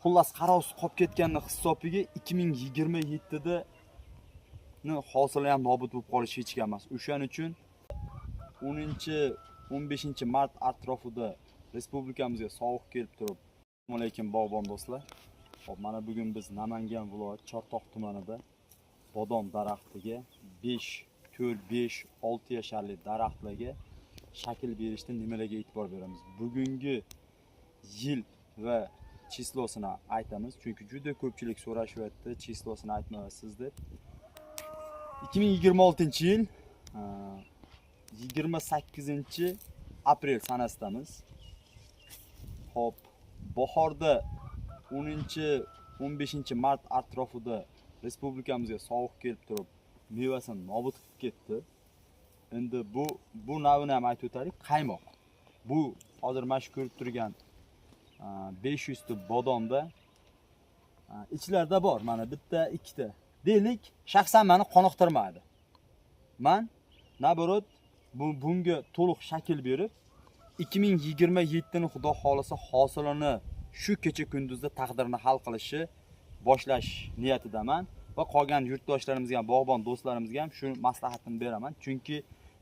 Xullas, qarovsiz qolib ketganni hisobiga 2027da hosili ham nobud bo'lib qolishi hech gap emas. O'shaning uchun 10-15 mart atrofida respublikamizga sovuq kelib turib. Assalomu alaykum bog'bon do'stlar. Xo'p, mana bugun biz Namangan viloyati Chortoq tumanida bodom daraxtiga 5, 4, 5, 6 yasharli daraxtlarga shakl berishda nimalarga e'tibor beramiz? Bugungi yil va chislosini aytamiz, chunki juda ko'pchilik so'rashyapti, chislosini aytmayapsiz deb. 2026-yil 28 aprel sanasidamiz. Xo'p, bahorda 10-15 mart atrofida respublikamizga sovuq kelib turib, mevasini nobud qilib ketdi. Endi bu navini ham aytib o'taylik, qaymoq. Bu hozir mana shu ko'rib turgan 500 ta bodomda ichlarida bor, mana bitta, ikkita. Deylik, shaxsan meni qoniqtirmadi. Men naborot bunga to'liq shakl berib 2027 ni Xudo xolasa hosilini shu kecha kunduzda taqdirini hal qilishi boshlash niyatidaman va qolgan yurtdoshlarimizga ham, bog'bon do'stlarimizga ham shu maslahatni beraman. Chunki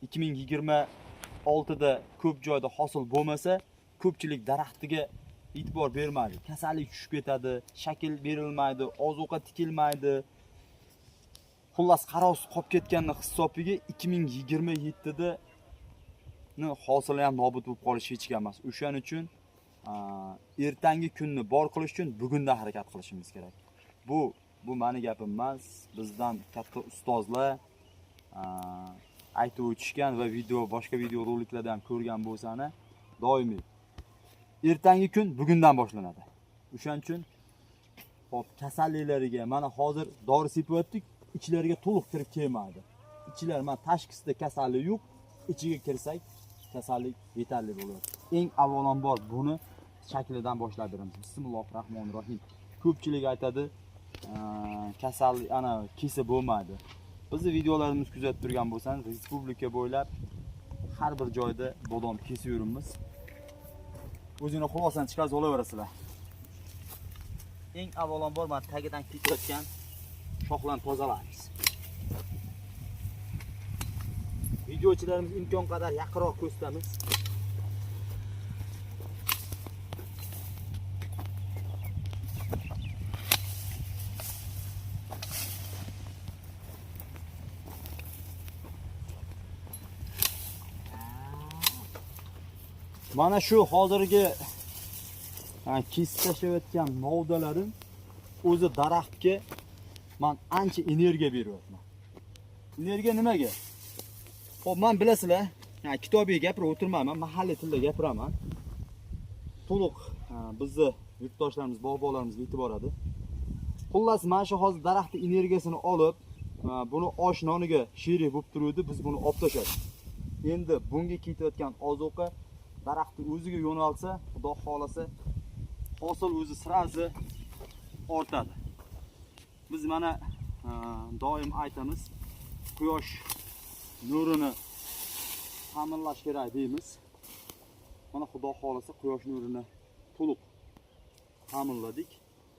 2026 da ko'p joyda hosil bo'lmasa, ko'pchilik daraxtiga e'tibor bermaydi. Kasallik tushib ketadi, shakl berilmaydi, ozuqa tikilmaydi. Xullas, qarovsiz qolib ketganni hisobiga 2027 da hosili ham nobud bo'lib qolishi hech gap emas. O'shaning uchun ertangi kunni bor qilish uchun bugundan harakat qilishimiz kerak. Bu meni gapim emas, bizdan katta ustozlar aytib o'tishgan va boshqa video roliklarda ham ko'rgan bo'lsani, doimiy ertangi kun bugundan boshlanadi. O'shaning uchun hop, kasalliklariga mana hozir dori sepyaptik, ichlariga to'liq kirib kelmaydi. Ichlar mana tashqisida kasallik yo'q, ichiga kirsak kasallik yetarli bo'ladi. Eng avvalambor buni shaklidan boshlab beramiz. Bismillahirrohmanirrohim. Ko'pchilik aytadi, kasallik ana kesa bo'lmaydi. Bizni videolarimizni kuzatib turgan bo'lsangiz, respublika bo'ylab har bir joyda bodom kesib yuribmiz. O'zingni xulosani chiqarib olaverasizlar. Eng avvalambor mana tagidan ketayotgan shoxlarni tozalaymiz. Videochilarimiz imkon qadar yaqinroq ko'rsatamiz. Mana shu hozirgi kesib tashlayotgan novdalarim o'zi daraxtga men ancha energiya beryapman. Energiya nimaga? Xo'p, men bilasizlar, kitobiy gapirib o'tirmayman, mahalliy tilda gapiraman. To'liq bizni yurtdoshlarimiz, bog'bonlarimizga yetib boradi. Xullas, mana shu hozir daraxtning energiyasini olib, buni osh noniga sherik bo'lib turuvdi, biz buni olib tashladik. Endi bunga ketayotgan ozuqa daraxtni o'ziga yo'nalsa, Xudo xolasa hosil o'zi sirasi ortadi. Biz mana doim aytamiz, quyosh nurini ta'minlash kerak deymiz. Mana Xudo xolasa quyosh nurini to'liq ta'minladik.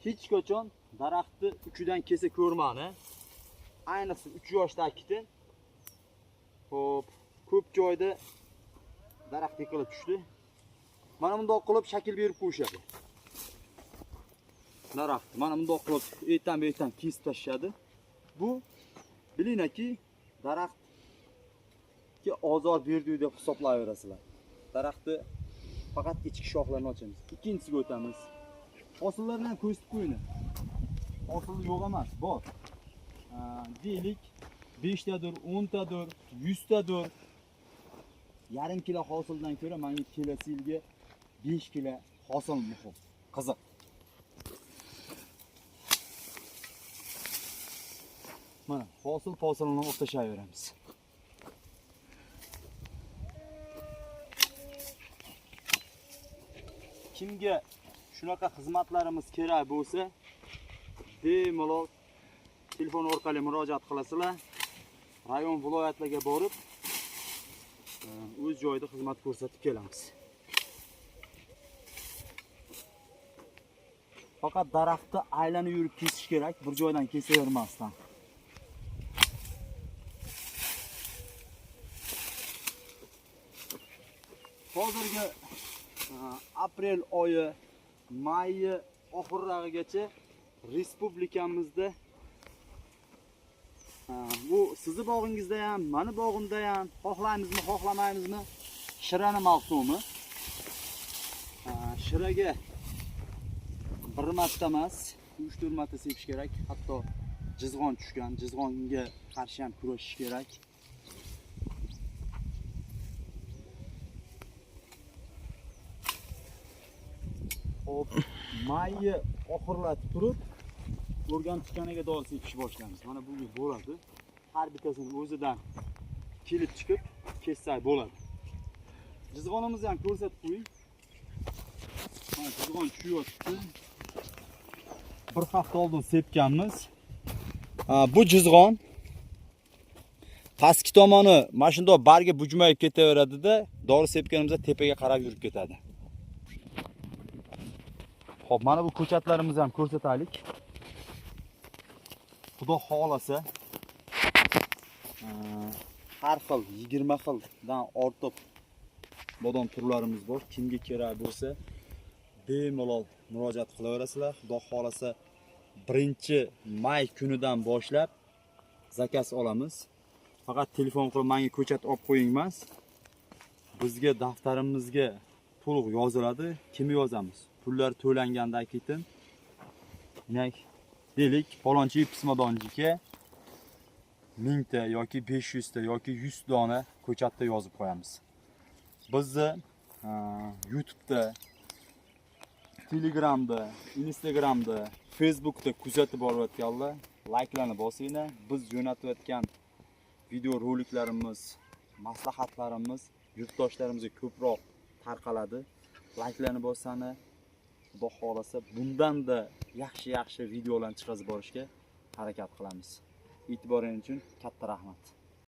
Hech qachon daraxtni uchidan kesa ko'rmani. Ayniqsa 3 yoshdagida. Xo'p, ko'p joyda daraxt yiqilib tushdi. Mana bundoq qilib shakl berib qo'yishadi. Daraxt mana bundoq qilib ertan-bertan kesib tashlashadi. Bu bilinglarki, daraxtga ozor berdi deb hisoblayverasizlar. Daraxtni faqat ichki shoxlarini ochamiz. Ikkinchisiga o'tamiz. Hosillarni ham ko'rsatib qo'ying. Hosil yo'q emas, bor. Deylik 5 tadir, 10 tadir, 100 tadir. Yarim kilo hosildan ko'ra menga kelasi yilga 5 kilo hosil muhim. Qiziq. Mana hosil posilini olib tashlayveramiz. Kimga shunaqa xizmatlarimiz kerak bo'lsa, bemalol telefon orqali murojaat qilasizlar. Rayon viloyatlarga borib o'z joyida xizmat ko'rsatib kelamiz. Faqat daraxtni aylanib yurib kesish kerak, bir joydan kesavermasdan. Hozirgi aprel oyi, may oxirlarigacha respublikamizda bu sizni bog'ingizda ham, meni bog'imda ham, xohlaymizmi, xohlamaymizmi, shirani mavsumi. Shiraga bir marta emas, 3-4 marta sepish kerak. Hatto jizg'on tushgan, jizg'onga qarshi ham kurashish kerak. Hop, mayni oxirlatib turib, o'rganib chiqqaniga dori sepish boshlaymiz. Mana bugun bo'ladi. Har bittasini o'zidan kelib chiqib kessak bo'ladi. Jizg'onimizni ham ko'rsatib qo'ying. Mana jizg'on tushyapti. Bir hafta oldin sepganmiz. Bu jizg'on pastki tomoni mana shundoq barga bujmayib ketaveradida, dori sepganimizda tepaga qarab yurib ketadi. Xo'p, mana bu ko'chatlarimizni ham ko'rsataylik. Xudo xohlasa, har xil 20 xildan ortiq bodom turlarimiz bor. Kimga kerak bo'lsa, bemalol murojaat qilaverasizlar. Xudo xohlasa 1 may kunidan boshlab zakaz olamiz. Faqat telefon qilib menga ko'chat olib qo'ying emas. Bizga daftarimizga to'liq yoziladi. Kimni yozamiz? Pullar to'langandan keyin demak, deylik, falonchi Pismadonjiga 1000 ta yoki 500 ta yoki 100 dona ko'chatda yozib qo'yamiz. Bizni YouTube'da, Telegramda, Instagramda, Facebook'da kuzatib borayotganlar layklarni bosinglar. Biz jo'natayotgan video roliklarimiz, maslahatlarimiz yurtdoshlarimizga ko'proq tarqaladi. Layklarni bossani, Xudo xohlasa bundan-da yaxshi-yaxshi videolarni chiqarib borishga harakat qilamiz. E'tiboringiz uchun katta rahmat.